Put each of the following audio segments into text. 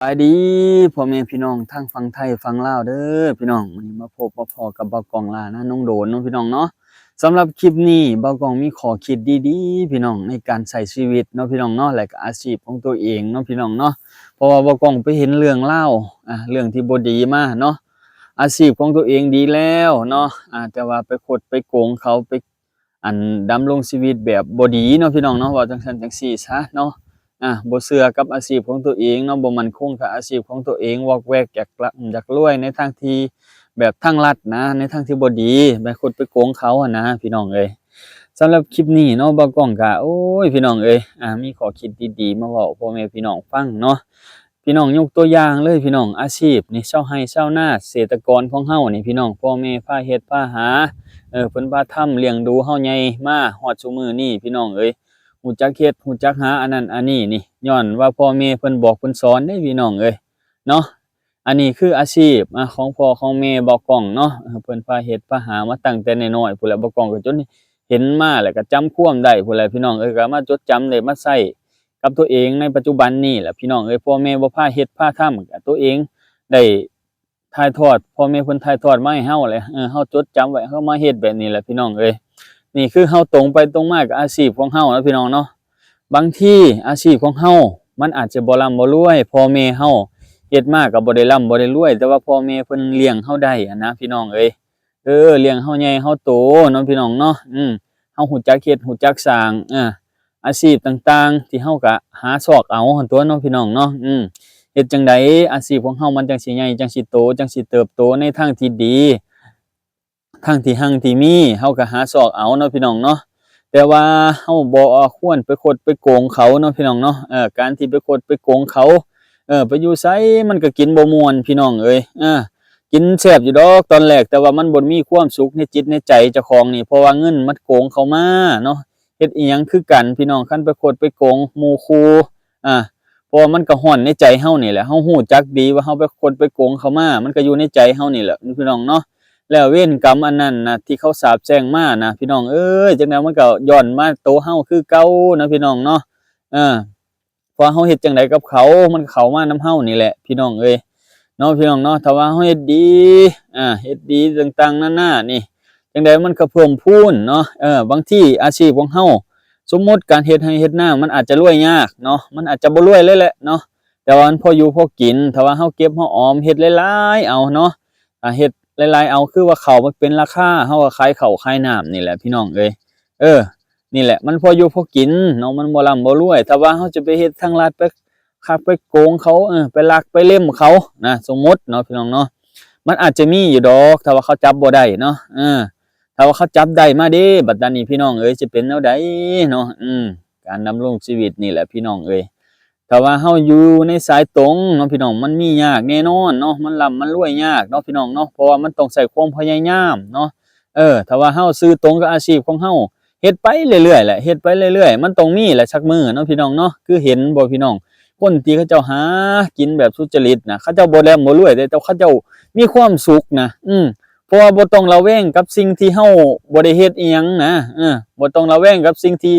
ສະບາຍດີພໍ່ແມ່ພີ່ນ້ອງທັງຝັ່ງໄທຝັ່ງລາວເດີພີ່ນ້ອງ. ມື້ນີ້ມາພົບມາພໍ້ກັບບ່າວກ້ອງຫຼ້ານາໜອງໂດນເນາະພີ່ນ້ອງເນາະ. ສຳລັບຄລິບນີ້ບ່າວກ້ອງມີຂໍ້ຄິດດີໆພີ່ນ້ອງ ໃນການໃຊ້ຊີວິດເນາະພີ່ນ້ອງເນາະ ແລະກະອາຊີບຂອງຕົວເອງເນາະພີ່ນ້ອງເນາະ. ເພາະວ່າບ່າວກ້ອງໄປເຫັນເລື່ອງລາວ ອາ ເລື່ອງທີ່ບໍ່ດີມາເນາະ. ອາຊີບຂອງຕົວເອງດີແລ້ວເນາະ ອາ ແຕ່ວ່າໄປຄົດໄປໂກງເຂົາ ໄປ ອັນດຳລົງຊີວິດແບບບໍ່ດີເນາະພີ່ນ້ອງເນາະ ເວົ້າຈັ່ງຊັ້ນຈັ່ງຊີ້ຊະເນາະ. ອາ ບໍ່ເຊື່ອກັບອາຊີບຂອງຕົວເອງເນາະ ບໍ່ໝັ້ນຄົງກັບອາຊີບຂອງຕົວເອງ ວອກແວກຢາກລະ ຢາກລວຍໃນທາງທີ່ແບບທາງລັດນະ ໃນທາງທີ່ບໍ່ດີ ໄປຄົດໄປໂກງເຂົາຫັ້ນນະພີ່ນ້ອງເອີຍ. ສຳລັບຄລິບນີ້ເນາະ ບ່າວກ້ອງກະ ໂອ້ຍ ພີ່ນ້ອງເອີຍ ອາ ມີຂໍ້ຄິດດີໆມາເວົ້າພໍ່ແມ່ພີ່ນ້ອງຟັງເນາະ. ພີ່ນ້ອງຍົກຕົວຢ່າງເລີຍພີ່ນ້ອງ ອາຊີບນີ້ ຊາວໄຮ່ຊາວນາ ເສດຕະກອນຂອງເຮົານີ້ພີ່ນ້ອງ ພໍ່ແມ່ພາເຮັດພາຫາ ເອີ ເພິ່ນພາທຳລ້ຽງດູເຮົາໃຫຍ່ມາຮອດຊຸມື້ນີ້ພີ່ນ້ອງເອີຍ. ຮູ້ຈັກເຮັດ ຮູ້ຈັກຫາອັນນັ້ນອັນນີ້ນີ້ ຍ້ອນວ່າພໍ່ແມ່ເພິ່ນບອກເພິ່ນສອນເດ້ພີ່ນ້ອງເອີຍເນາະ. ອັນນີ້ຄືອາຊີບ ອາ ຂອງພໍ່ຂອງແມ່ບ່າວກ້ອງເນາະ ເອີ ເພິ່ນພາເຮັດພາຫາມາຕັ້ງແຕ່ນ້ອຍໆພຸ້ນແຫຼະ. ບ່າວກ້ອງກໍຈົນເຫັນມາ ແລ້ວກໍຈຳຄວາມໄດ້ພຸ້ນແຫຼະພີ່ນ້ອງເອີຍ ກໍມາຈົດຈຳໄດ້ ມາໃຊ້ ກັບຕົວເອງໃນປັດຈຸບັນນີ້ແຫຼະພີ່ນ້ອງເອີຍ. ພໍ່ແມ່ບໍ່ພາເຮັດພາທຳ ກະຕົວເອງໄດ້ຖ່າຍທອດ ພໍ່ແມ່ເພິ່ນຖ່າຍທອດມາໃຫ້ເຮົາແຫຼະ ເອີ ເຮົາຈົດຈຳໄວ້ ເຮົາມາເຮັດແບບນີ້ແຫຼະພີ່ນ້ອງເອີຍ. ນີ້ຄືເຮົາຕົງໄປຕົງມາກັບອາຊີບຂອງເຮົານະພີ່ນ້ອງເນາະ. ບາງທີອາຊີບຂອງເຮົາມັນອາດຈະບໍ່ລ່ຳບໍ່ລວຍ ພໍ່ແມ່ເຮົາເຮັດມາກໍບໍ່ໄດ້ລ່ຳບໍ່ໄດ້ລວຍ ແຕ່ວ່າພໍ່ແມ່ເພິ່ນລ້ຽງເຮົາໄດ້ຫັ້ນນະພີ່ນ້ອງເອີຍ. ເອີ ລ້ຽງເຮົາໃຫຍ່ເຮົາໂຕເນາະພີ່ນ້ອງເນາະ. ອືມ ເຮົາຮູ້ຈັກເຮັດ ຮູ້ຈັກສ້າງ ເອີ ອາຊີບຕ່າງໆ ທີ່ເຮົາກະຫາຊອກເອົາຫັ້ນຕົວະເນາະພີ່ນ້ອງເນາະ. ອືມ ເຮັດຈັ່ງໃດອາຊີບຂອງເຮົາມັນຈັ່ງຊິໃຫຍ່ ຈັ່ງຊິໂຕ ຈັ່ງຊິເຕີບໂຕໃນທາງທີ່ດີ ທາງທີ່ຮັ່ງທີ່ມີ ເຮົາກະຫາຊອກເອົາເນາະພີ່ນ້ອງເນາະ. ແຕ່ວ່າເຮົາບໍ່ຄວນໄປຄົດໄປໂກງເຂົາເນາະພີ່ນ້ອງເນາະ. ເອີ ການທີ່ໄປຄົດໄປໂກງເຂົາ ເອີ ໄປຢູ່ໃສມັນກໍກິນບໍ່ມ່ວນພີ່ນ້ອງເອີຍ. ເອີ ກິນແຊບຢູ່ດອກຕອນແລກ ແຕ່ວ່າມັນບໍ່ມີຄວາມສຸກໃນຈິດໃນໃຈເຈົ້າຂອງນີ້ ເພາະວ່າເງິນມັນໂກງເຂົ້າມາເນາະ. ເຮັດອີ່ຫຍັງຄືກັນພີ່ນ້ອງ ຄັນໄປຄົດໄປໂກງໝູ່ຄູ່ ອາ ເພາະວ່າມັນກໍຮ້ອນໃນໃຈເຮົານີ້ແຫຼະ ເຮົາຮູ້ຈັກດີວ່າເຮົາໄປຄົດໄປໂກງເຂົາມາ ມັນກໍຢູ່ໃນໃຈເຮົານີ້ແຫຼະພີ່ນ້ອງເນາະ. ແລ້ວເວນກຳອັນນັ້ນນະ ທີ່ເຂົາສາບແຊ່ງມານະ ພີ່ນ້ອງເອີຍ ຈັ່ງໃດມັນກໍຍ້ອນມາໂຕເຮົາຄືເກົ່ານະພີ່ນ້ອງເນາະ. ເອີ ເພາະເຮົາເຮັດຈັ່ງໃດກັບເຂົາ ມັນກໍເຂົ້າມານຳເຮົານີ້ແຫຼະພີ່ນ້ອງເອີຍ ເນາະພີ່ນ້ອງເນາະ. ຖ້າວ່າເຮົາເຮັດດີ ອາ ເຮັດດີຕ່າງໆນານານີ້ ຈັ່ງໃດມັນກໍເພີ່ມພູນເນາະ. ເອີ ບາງທີອາຊີບຂອງເຮົາ ສົມມຸດການເຮັດໄຮ່ເຮັດນາ ມັນອາດຈະລວຍຍາກເນາະ ມັນອາດຈະບໍ່ລວຍເລີຍແຫຼະເນາະ ແຕ່ວ່າມັນພໍຢູ່ພໍກິນ. ຖ້າວ່າເຮົາເກັບເຮົາອອມ ເຮັດຫຼາຍໆເອົາເນາະ ອາ ເຮັດຫຼາຍໆເອົາ ຄືວ່າເຂົ້າມັນເປັນລາຄາ ເຮົາກໍຂາຍເຂົ້າຂາຍນ້ຳນີ້ແຫຼະພີ່ນ້ອງເອີຍ. ເອີ ນີ້ແຫຼະ ມັນພໍຢູ່ພໍກິນເນາະ ມັນບໍ່ລ່ຳບໍ່ລວຍ. ຖ້າວ່າເຮົາຈະໄປເຮັດທາງລັດ ໄປ ຄັກໄປໂກງເຂົາ ເອີ ໄປລັກໄປເລັມເຂົານະ ສົມມຸດເນາະພີ່ນ້ອງເນາະ ມັນອາດຈະມີຢູ່ດອກ ຖ້າວ່າເຂົາຈັບບໍ່ໄດ້ເນາະ. ເອີ ຖ້າວ່າເຂົາຈັບໄດ້ມາເດ້ ບັດດານີ້ພີ່ນ້ອງເອີຍ ຈະເປັນແນວໃດເນາະ. ອືມ ການດຳລົງຊີວິດນີ້ແຫຼະພີ່ນ້ອງເອີຍ ຖ້າວ່າເຮົາຢູ່ໃນສາຍຕົງເນາະພີ່ນ້ອງ ມັນມີຍາກແນ່ນອນເນາະ ມັນລ່ຳມັນລວຍຍາກເນາະພີ່ນ້ອງເນາະ ເພາະວ່າມັນຕ້ອງໃຊ້ຄວາມພະຍາຍາມເນາະ. ເອີ ຖ້າວ່າເຮົາຊື່ຕົງກັບອາຊີບຂອງເຮົາ ເຮັດໄປເລື້ອຍໆແຫຼະ ເຮັດໄປເລື້ອຍໆ ມັນຕ້ອງມີແຫຼະສັກມື້ເນາະພີ່ນ້ອງເນາະ. ຄືເຫັນບໍ່ພີ່ນ້ອງ ຄົນທີ່ເຂົາເຈົ້າຫາກິນແບບສຸດຈະລິດນະ ເຂົາເຈົ້າບໍ່ລ່ຳບໍ່ລວຍເດ້ ແຕ່ເຂົາເຈົ້າມີຄວາມສຸກນະ. ອືມ ເພາະວ່າບໍ່ຕ້ອງລະແວງກັບສິ່ງທີ່ເຮົາບໍ່ໄດ້ເຮັດອີ່ຫຍັງນະ ເອີ ບໍ່ຕ້ອງລະແວງກັບສິ່ງທີ່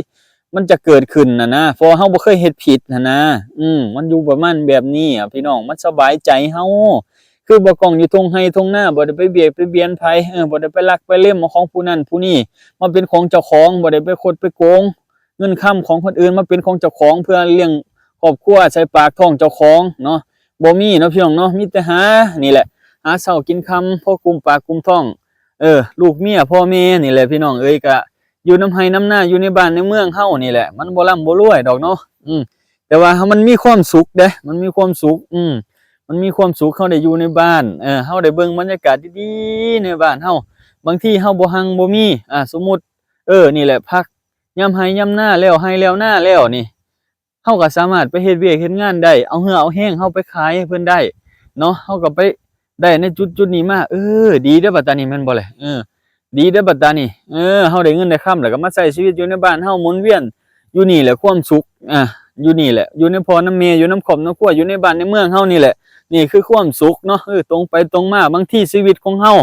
ມັນຈະເກີດຂຶ້ນຫັ້ນນະ ເພາະວ່າເຮົາບໍ່ເຄີຍເຮັດຜິດຫັ້ນນະ. ອືມ ມັນຢູ່ປະມານແບບນີ້ອະພີ່ນ້ອງ ມັນສະບາຍໃຈເຮົາ ຄືບໍ່ຕ້ອງຢູ່ທົ່ງໄຮ່ທົ່ງນາ ບໍ່ໄດ້ໄປບຽດໄປບຽນໃຜ ເອີ ບໍ່ໄດ້ໄປລັກໄປເລັມເອົາຂອງຜູ້ນັ້ນຜູ້ນີ້ມາເປັນຂອງເຈົ້າຂອງ ບໍ່ໄດ້ໄປຄົດໄປໂກງເງິນຄຳຂອງຄົນອື່ນມາເປັນຂອງເຈົ້າຂອງ ເພື່ອລ້ຽງຄອບຄົວໃສ່ປາກທ້ອງເຈົ້າຂອງເນາະ ບໍ່ມີເນາະພີ່ນ້ອງເນາະ. ມີແຕ່ຫານີ້ແຫຼະ ຫາເຊົ້າກິນຄ່ຳ ພໍກຸ້ມປາກກຸ້ມທ້ອງ ເອີ ລູກເມຍພໍ່ແມ່ນີ້ແຫຼະພີ່ນ້ອງເອີຍ ກະຢູ່ນຳໄຮ່ນຳນາ ຢູ່ໃນບ້ານໃນເມືອງເຮົານີ້ແຫຼະ ມັນບໍ່ລ່ຳບໍ່ລວຍດອກເນາະ. ອືມ ແຕ່ວ່າມັນມີຄວາມສຸກເດ້ ມັນມີຄວາມສຸກ ອືມ ມັນມີຄວາມສຸກ ເຮົາໄດ້ຢູ່ໃນບ້ານ ເອີ ເຮົາໄດ້ເບິ່ງບັນຍາກາດດີໆໃນບ້ານເຮົາ. ບາງທີເຮົາບໍ່ຮັ່ງບໍ່ມີ ອາ ສົມມຸດ ເອີ ນີ້ແຫຼະ ພັກຍາມໄຮ່ຍາມນາແລ້ວ ໄຮ່ແລ້ວນາແລ້ວນີ້ ເຮົາກໍສາມາດໄປເຮັດວຽກເຮັດງານໄດ້ ເອົາເຫື່ອເອົາແຮງເຮົາໄປຂາຍໃຫ້ເພິ່ນໄດ້ເນາະ ເຮົາກໍໄປໄດ້ໃນຈຸດໆນີ້ມາ ເອີ ດີເດີ້ບັດຕານີ້ແມ່ນບໍ່ແຫຼະ ເອີ ດີເດີ້ບັດຕານີ້ ເອີ ເຮົາໄດ້ເງິນໄດ້ຄຳ ແລ້ວກໍມາໃຊ້ຊີວິດຢູ່ໃນບ້ານເຮົາ ໝູນວຽນຢູ່ນີ້ແຫຼະຄວາມສຸກ ອາ ຢູ່ນີ້ແຫຼະ ຢູ່ນຳພໍ່ນຳແມ່ ຢູ່ນຳຄອບນຳຄົວ ຢູ່ໃນບ້ານໃນເມືອງເຮົານີ້ແຫຼະ ນີ້ຄືຄວາມສຸກເນາະ. ເອີ ຕົງໄປຕົງມາ ບາງທີຊີວິດຂອງເຮົາ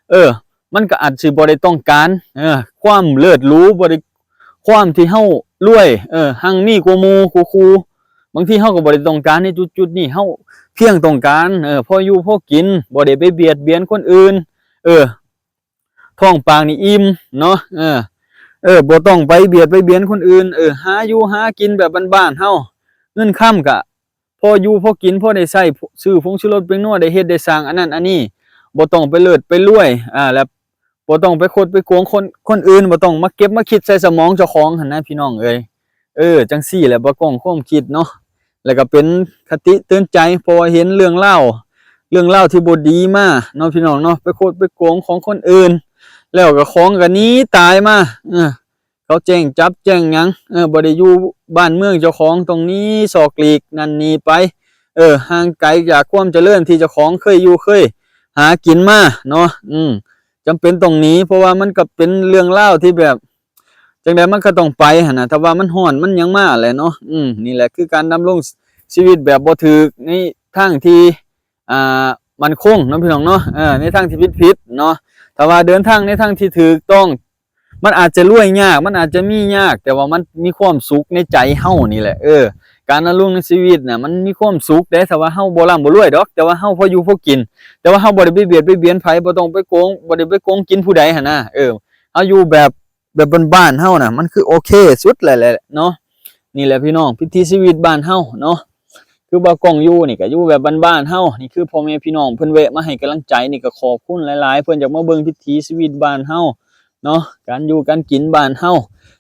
ເອີ ມັນກໍອາດຊິບໍ່ໄດ້ຕ້ອງການ ເອີ ຄວາມເລີດຫຼູ ບໍ່ໄດ້ ຄວາມທີ່ເຮົາລວຍ ເອີ ຮັ່ງມີກວ່າໝູ່ກວ່າຄູ່ ບາງທີເຮົາກໍບໍ່ໄດ້ຕ້ອງການໃນຈຸດໆນີ້ ເຮົາ ຕຽງຕ້ອງການ ເອີ ພໍຢູ່ພໍກິນ ບໍ່ໄດ້ໄປບຽດບຽນຄົນອື່ນ ເອີ ທ້ອງປາກນີ້ອີ່ມເນາະ ເອີ ເອີ ບໍ່ຕ້ອງໄປບຽດໄປບຽນຄົນອື່ນ ເອີ ຫາຢູ່ຫາກິນແບບບ້ານໆເຮົາ ເງິນຄຳກະພໍຢູ່ພໍກິນ ພໍໄດ້ໃຊ້ ຊື້ຜົງຊູລົດແປ້ງນົວ ໄດ້ເຮັດໄດ້ສ້າງອັນນັ້ນອັນນີ້ ບໍ່ຕ້ອງໄປເລີດໄປລວຍ ອາ ແລະ ບໍ່ຕ້ອງໄປຄົດໄປໂກງຄົນ ຄົນອື່ນ ບໍ່ຕ້ອງມາເກັບມາຄິດໃສ່ສະໝອງເຈົ້າຂອງຫັ້ນນະ ພີ່ນ້ອງເອີຍ. ເອີ ຈັ່ງຊີ້ແຫຼະ ບ່າວກ້ອງຄວາມຄິດເນາະ ແລ້ວກໍເປັນຄະຕິເຕືອນໃຈ ເພາະວ່າເຫັນເລື່ອງລາວ ເລື່ອງລາວທີ່ບໍ່ດີມາເນາະ ພີ່ນ້ອງເນາະ ໄປຄົດໄປໂກງຂອງຄົນອື່ນ ແລ້ວກໍຂອງກໍໜີຕາຍມາ ເອີ ເຂົາແຈ້ງຈັບແຈ້ງຫຍັງ ເອີ ບໍ່ໄດ້ຢູ່ບ້ານເມືອງເຈົ້າຂອງ ຕ້ອງໜີສອກຫຼີກນັ້ນໜີໄປ ເອີ ຫ່າງໄກຈາກຄວາມຈະເລີນທີ່ເຈົ້າຂອງເຄີຍຢູ່ເຄີຍຫາກິນມາເນາະ ອືມ ຈຳເປັນຕ້ອງໜີ ເພາະວ່າມັນກໍເປັນເລື່ອງລາວທີ່ແບບ ຈັ່ງໃດມັນກໍຕ້ອງໄປຫັ້ນນະ ຖ້າວ່າມັນຮ້ອນມັນຫຍັງມາແຫຼະເນາະ ອືມ ນີ້ແຫຼະຄືການດຳລົງຊີວິດແບບບໍ່ຖືກໃນທາງທີ່ ອ່າ ໝັ້ນຄົງເນາະ ພີ່ນ້ອງເນາະ ເອີ ໃນທາງທີ່ຜິດໆເນາະ ຖ້າວ່າເດີນທາງໃນທາງທີ່ຖືກຕ້ອງ ມັນອາດຈະລວຍຍາກ ມັນອາດຈະມີຍາກ ແຕ່ວ່າມັນມີຄວາມສຸກໃນໃຈເຮົານີ້ແຫຼະ ເອີ ການດຳລົງໃນຊີວິດນະ ມັນມີຄວາມສຸກເດ້ ຖ້າວ່າເຮົາບໍ່ລ່ຳບໍ່ລວຍດອກ ແຕ່ວ່າເຮົາພໍຢູ່ພໍກິນ ແຕ່ວ່າເຮົາບໍ່ໄດ້ໄປບຽດໄປບຽນໃຜ ບໍ່ຕ້ອງໄປໂກງ ບໍ່ໄດ້ໄປໂກງກິນຜູ້ໃດຫັ້ນນະ ເອີ ເຮົາຢູ່ແບບ ແບບບ້ານໆເຮົານະ ມັນຄືໂອເຄສຸດແຫຼະ ແຫຼະເນາະ ນີ້ແຫຼະພີ່ນ້ອງ ວິຖີຊີວິດບ້ານເຮົາເນາະ ຄືບ່າວກ້ອງຢູ່ນີ້ກໍຢູ່ແບບບ້ານໆເຮົາ ນີ້ຄືພໍ່ແມ່ພີ່ນ້ອງເພິ່ນແວະມາໃຫ້ກຳລັງໃຈ ນີ້ກໍຂອບຄຸນຫຼາຍໆ ເພິ່ນຢາກມາເບິ່ງວິຖີຊີວິດບ້ານເຮົາເນາະ ການຢູ່ການກິນບ້ານເຮົາ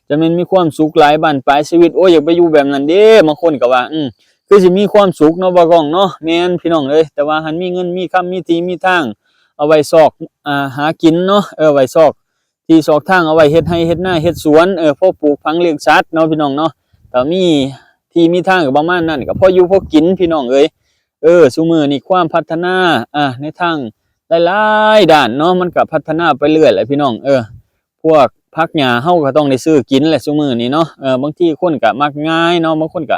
ຈະແມ່ນມີຄວາມສຸກຫຼາຍບັ້ນປາຍຊີວິດ ໂອ້ຍ ຢາກໄປຢູ່ແບບນັ້ນເດ້ ບາງຄົນກໍວ່າ ອືມ ຄືຊິມີຄວາມສຸກເນາະ ບ່າວກ້ອງເນາະ ແມ່ນພີ່ນ້ອງເອີຍ ແຕ່ວ່າຫັ້ນມີເງິນມີຄຳ ມີທີ່ມີທາງ ເອົາໄວ້ຊອກ ອ່າ ຫາກິນເນາະ ເອີ ໄວ້ຊອກ ທີ່ຊອກທາງ ເອົາໄວ້ເຮັດໄຮ່ເຮັດນາເຮັດສວນ ເອີ ພໍປູກຝັງລ້ຽງສັດເນາະ ພີ່ນ້ອງເນາະ ກໍມີທີ່ມີທາງກໍປະມານນັ້ນ ກໍພໍຢູ່ພໍກິນ ພີ່ນ້ອງເອີຍ ເອີ ຊຸມື້ນີ້ຄວາມພັດທະນາ ອ່າ ໃນທາງຫຼາຍໆດ້ານເນາະ ມັນກໍພັດທະນາໄປເລື້ອຍແຫຼະ ພີ່ນ້ອງ ເອີ ພວກຜັກຫຍ້າເຮົາກໍຕ້ອງໄດ້ຊື້ກິນແຫຼະຊຸມື້ນີ້ເນາະ ເອີ ບາງທີຄົນກໍມັກງ່າຍເນາະ ບາງຄົນກໍ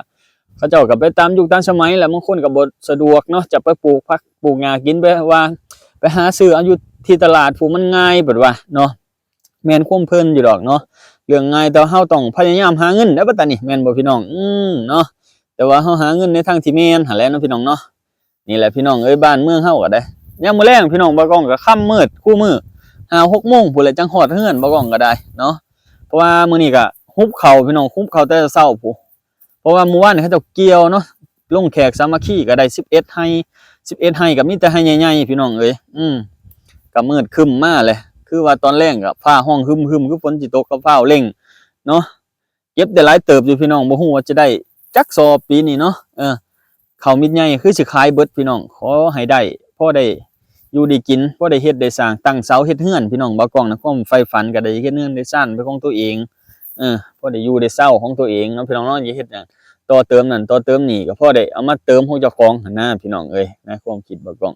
ເຂົາເຈົ້າກໍໄປຕາມຍຸກຕາມສະໄໝແຫຼະ ບາງຄົນກໍບໍ່ສະດວກເນາະ ຈະໄປປູກຜັກປູກຫຍ້າກິນ ແບບວ່າໄປຫາຊື້ເອົາຢູ່ທີ່ຕະຫຼາດພຸ້ນ ມັນງ່າຍ ເພິ່ນວ່າເນາະ ແມ່ນຄວາມເພິ່ນຢູ່ດອກເນາະ ເລື່ອງງ່າຍ ແຕ່ວ່າເຮົາຕ້ອງພະຍາຍາມຫາເງິນເດ້ບັດຕານີ້ ແມ່ນບໍ່ພີ່ນ້ອງ? ອືມ ເນາະ ແຕ່ວ່າເຮົາຫາເງິນໃນທາງທີ່ແມ່ນຫັ້ນແຫຼະເນາະ ພີ່ນ້ອງເນາະ ນີ້ແຫຼະພີ່ນ້ອງເອີຍ ບ້ານເມືອງເຮົາກໍໄດ້ ຍາມມື້ແລງພີ່ນ້ອງ ບ່າວກ້ອງກໍຄ່ຳມືດຄູ່ມື້ ຫ້າຫົກໂມງພຸ້ນແຫຼະ ຈັ່ງຮອດເຮືອນ ບ່າວກ້ອງກໍໄດ້ເນາະ ເພາະວ່າມື້ນີ້ກໍຫຸບເຂົ້າພີ່ນ້ອງ ຫຸບເຂົ້າແຕ່ເຊົ້າພຸ້ນ ເພາະວ່າມື້ວານນີ້ເຂົາເຈົ້າກ່ຽວເນາະ ລົງແຂກສາມັກຄີກໍໄດ້ສິບເອັດໄຮ່ ສິບເອັດໄຮ່ກໍມີແຕ່ໄຮ່ໃຫຍ່ໆ ພີ່ນ້ອງເອີຍ ອືມ ກໍມືດຄຶ້ມມາແຫຼະ ຄືວ່າຕອນແລງກໍຟ້າຮ້ອງຮຶມໆ ຄືຝົນຊິຕົກ ກໍຟ້າວເລັ່ງເນາະ ເກັບໄດ້ຫຼາຍເຕີບຢູ່ພີ່ນ້ອງ ບໍ່ຮູ້ວ່າຈະໄດ້ຈັກສອບປີນີ້ເນາະ ເອີ ເຂົ້າມິດໃຫຍ່ຄືຊິຂາຍເບິດພີ່ນ້ອງ ຂໍໃຫ້ໄດ້ ພໍໄດ້ຢູ່ໄດ້ກິນ ພໍໄດ້ເຮັດໄດ້ສ້າງ ຕັ້ງເສົາເຮັດເຮືອນ ພີ່ນ້ອງ ບ່າວກ້ອງນະ ຄວາມໃຝ່ຝັນກໍໄດ້ເຮັດເຮືອນໄດ້ຊານເປັນຂອງຕົວເອງ ເອີ ພໍໄດ້ຢູ່ໄດ້ເຊົາຂອງຕົວເອງເນາະ ພີ່ນ້ອງເນາະ ຢາກເຮັດຫຍັງຕໍ່ເຕີມນັ້ນຕໍ່ເຕີມນີ້ ກໍພໍໄດ້ເອົາມາເຕີມຂອງເຈົ້າຂອງຫັ້ນນະ ພີ່ນ້ອງເອີຍ ໃນຄວາມຄິດບ່າວກ້ອງ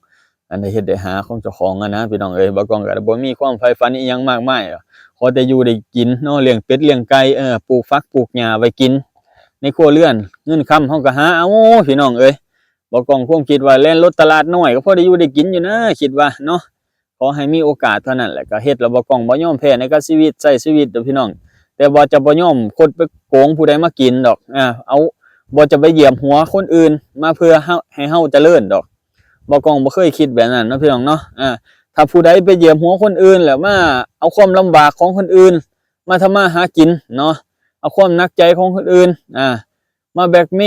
ອັນໄດ້ເຮັດໄດ້ຫາຂອງເຈົ້າຂອງຫັ້ນນະ ພີ່ນ້ອງເອີຍ ບ່າວກ້ອງກໍບໍ່ມີຄວາມໃຝ່ຝັນອີ່ຫຍັງມາກມາຍ ຂໍແຕ່ຢູ່ໄດ້ກິນເນາະ ລ້ຽງເປັດລ້ຽງໄກ່ ເອີ ປູກຜັກປູກຫຍ້າໄວ້ກິນໃນຄົວເຮືອນ ເງິນຄຳເຮົາກໍຫາເອົາ ພີ່ນ້ອງເອີຍ ບ່າວກ້ອງຄວາມຄິດວ່າແລ່ນລົດຕະຫຼາດນ້ອຍກໍພໍໄດ້ຢູ່ໄດ້ກິນຢູ່ນະ ຄິດວ່າເນາະ ຂໍໃຫ້ມີໂອກາດເທົ່ານັ້ນແຫຼະ ກໍເຮັດແລ້ວ ບ່າວກ້ອງບໍ່ຍອມແພ້ໃນກັບຊີວິດ ໃຊ້ຊີວິດເດີພີ່ນ້ອງ ແຕ່ວ່າຈະບໍ່ຍອມຄົດໄປໂກງຜູ້ໃດມາກິນດອກ ອາ ເອົາ ບໍ່ຈະໄປຢຽບຫົວຄົນອື່ນມາເພື່ອເຮົາ ໃຫ້ເຮົາຈະເລີນດອກ ບ່າວກ້ອງບໍ່ເຄີຍຄິດແບບນັ້ນເນາະ ພີ່ນ້ອງເນາະ ອາ ຖ້າຜູ້ໃດໄປຢຽບຫົວຄົນອື່ນ ແລ້ວມາເອົາຄວາມລຳບາກຂອງຄົນອື່ນມາທຳມາຫາກິນເນາະ ເອົາຄວາມໜັກໃຈຂອງຄົນອື່ນ ອາ ມາແບລັກເມ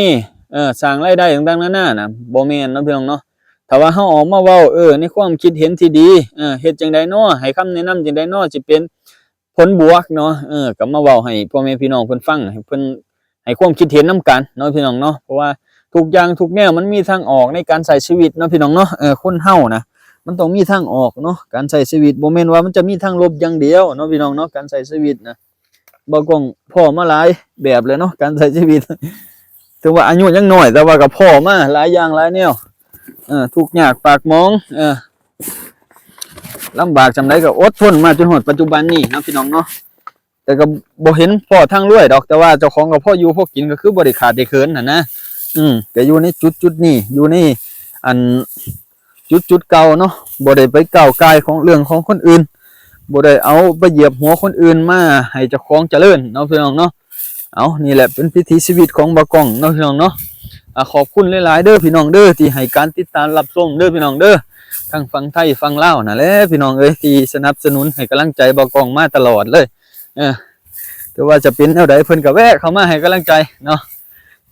ເອີ ສ້າງລາຍໄດ້ຕ່າງໆນານານະ ບໍ່ແມ່ນເນາະ ພີ່ນ້ອງເນາະ ຖ້າວ່າເຮົາອອກມາເວົ້າ ເອີ ໃນຄວາມຄິດເຫັນທີ່ດີ ເອີ ເຮັດຈັ່ງໃດນໍ ໃຫ້ຄຳແນະນຳຈັ່ງໃດນໍ ຊິເປັນຜົນບວກເນາະ ເອີ ກໍມາເວົ້າໃຫ້ພໍ່ແມ່ພີ່ນ້ອງເພິ່ນຟັງ ໃຫ້ເພິ່ນໃຫ້ຄວາມຄິດເຫັນນຳກັນເນາະ ພີ່ນ້ອງເນາະ ເພາະວ່າທຸກຢ່າງທຸກແນວມັນມີທາງອອກໃນການໃຊ້ຊີວິດເນາະ ພີ່ນ້ອງເນາະ ເອີ ຄົນເຮົານະ ມັນຕ້ອງມີທາງອອກເນາະ ການໃຊ້ຊີວິດ ບໍ່ແມ່ນວ່າມັນຈະມີທາງລົບຢ່າງດຽວເນາະ ພີ່ນ້ອງເນາະ ການໃຊ້ຊີວິດນະ ບ່າວກ້ອງພໍ້ມາຫຼາຍແບບແລ້ວເນາະ ການໃຊ້ຊີວິດ ເຖິງວ່າອາຍຸຍັງນ້ອຍ ແຕ່ວ່າກໍພໍ້ມາຫຼາຍຢ່າງຫຼາຍແນວ ເອີ ທຸກຍາກປາກໝອງ ເອີ ລຳບາກສ່ຳໃດກໍອົດທົນມາຈົນຮອດປັດຈຸບັນນີ້ເນາະ ພີ່ນ້ອງເນາະ ແຕ່ກໍບໍ່ເຫັນພໍ້ທາງລວຍດອກ ແຕ່ວ່າເຈົ້າຂອງກໍພໍຢູ່ພໍກິນ ກໍຄືບໍ່ໄດ້ຂາດໄດ້ເຂີນຫັ້ນນະ ອືມ ກໍຢູ່ໃນຈຸດໆນີ້ ຢູ່ໃນ ອັນ ຈຸດໆເກົ່າເນາະ ບໍ່ໄດ້ໄປກ້າວກ່າຍຂອງເລື່ອງຂອງຄົນອື່ນ ບໍ່ໄດ້ເອົາໄປຢຽບຫົວຄົນອື່ນມາໃຫ້ເຈົ້າຂອງຈະເລີນເນາະ ພີ່ນ້ອງເນາະ ເອົາ ນີ້ແຫຼະເປັນວິຖີຊີວິດຂອງບ່າວກ້ອງເນາະ ພີ່ນ້ອງເນາະ ອ່າ ຂອບຄຸນຫຼາຍໆເດີພີ່ນ້ອງເດີ ທີ່ໃຫ້ການຕິດຕາມຮັບຊົມເດີພີ່ນ້ອງເດີ ທັງຝັ່ງໄທຝັ່ງລາວນັ້ນແຫຼະພີ່ນ້ອງເອີຍ ທີ່ສະໜັບສະໜູນໃຫ້ກຳລັງໃຈບ່າວກ້ອງມາຕະຫຼອດເລີຍ. ເອີ ແຕ່ວ່າຈະເປັນແນວໃດ ເພິ່ນກໍແວະເຂົ້າມາໃຫ້ກຳລັງໃຈເນາະ.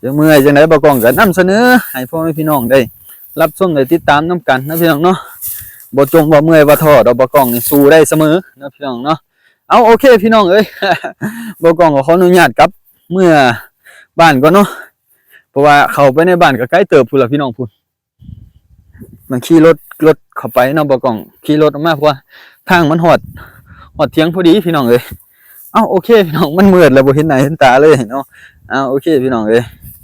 ຈະເມື່ອຍຈັ່ງໃດ ບ່າວກ້ອງກໍນຳສະເໜີໃຫ້ພໍ່ແມ່ພີ່ນ້ອງໄດ້ຮັບຊົມໄດ້ຕິດຕາມນຳກັນເນາະພີ່ນ້ອງເນາະ. ບໍ່ຈົ່ມວ່າເມື່ອຍວ່າທໍ້ດອກ ບ່າວກ້ອງນີ້ສູ້ໄດ້ສະເໝີເນາະພີ່ນ້ອງເນາະ. ເອົາ ໂອເຄພີ່ນ້ອງເອີຍ ບ່າວກ້ອງກໍຂໍອະນຸຍາດກັບເມືອບ້ານກ່ອນເນາະ ເພາະວ່າເຂົ້າໄປໃນບ້ານກໍໄກເຕີບພຸ້ນລະພີ່ນ້ອງພຸ້ນ. ມາຂີ່ລົດ ລົດເຂົ້າໄປເນາະ ບ່າວກ້ອງຂີ່ລົດອອກມາ ເພາະວ່າທາງມັນຮອດ ຮອດຖຽງພໍດີພີ່ນ້ອງເອີຍ. ເອົ້າ ໂອເຄພີ່ນ້ອງ ມັນມືດແລ້ວ ບໍ່ເຫັນໜ້າເຫັນຕາເລີຍເນາະ. ເອົ້າ ໂອເຄພີ່ນ້ອງເອີຍ